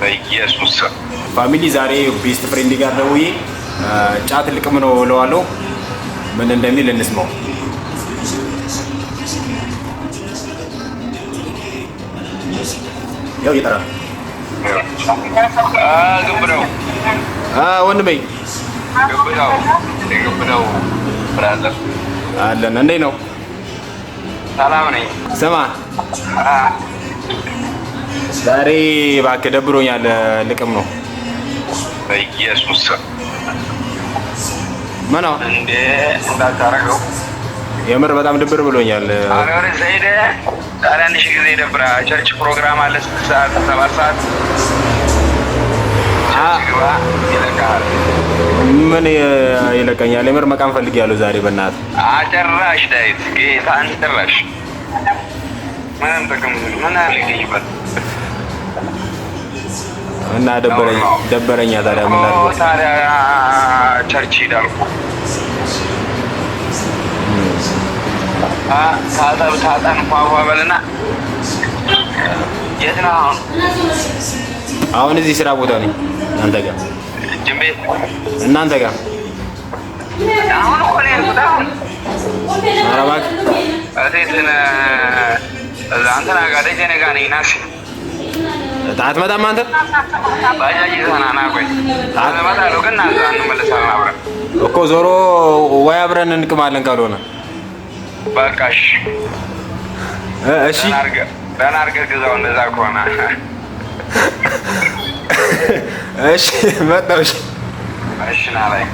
በኢየሱስ። Family፣ ዛሬ best friend ጋር ደውዬ ጫት ልቅም ነው እለዋለሁ። ምን እንደሚል እንስማው። ያው እየጠራ ነው። ግብደው። ወንድሜ። ግብደው ግብደው brother። አለን። እንዴት ነው? ሰላም ነኝ። ስማ፣ ዛሬ እባክህ ደብሮኛል፣ ልቅም ነው። በኢየሱስ። ምን ነው? እንዴ፣ እንዳታረገው። የምር በጣም ድብር ብሎኛል። ኧረ ወደዛ ሄደህ ዛሬ 1000 ጊዜ ይደብራል። Church ፕሮግራም አለ 6 ሰዓት 7 ሰዓት church ግባ፣ ይለቃል። ምን ይለቀኛል? የምር መቃም ፈልጌያለሁ ዛሬ በእናትህ። አጨራሽ ዳዊት ጌታን ጭራሽ ምንም ጥቅም ምን አልገኝበት። እና ደበረኝ ደበረኛ። ታዲያ ምን ላድርግ? ታዲያ church ሂድ አልኩህ። ታጠብ ታጠን ፏፏ በልና የት ነህ አሁን? አሁን እዚህ ስራ ቦታ ነኝ፣ እናንተ ጋር። ጅም ቤት? እናንተ ጋር። አሁን እኮ ነው የሄድኩት አሁን። ኧረ እባክህ። እቴትን እዛ እንትና ጋር ደጀኔ ጋር ነኝ። ና እስኪ። አትመጣም አንተ? ባጃጅ ይዘህ ና ና። ቆይ እመጣለሁ ግን ና እዛ እንመለሳለን አብረን። እኮ ዞሮ ወይ አብረን እንቅማለን ካልሆነ። በቃ እሺ። እሺ። ደህና አድርገህ ግዛው እንደዛ ከሆነ። እሺ፣ መጣሁ። እሺ። እሺ፣ ና ላይ።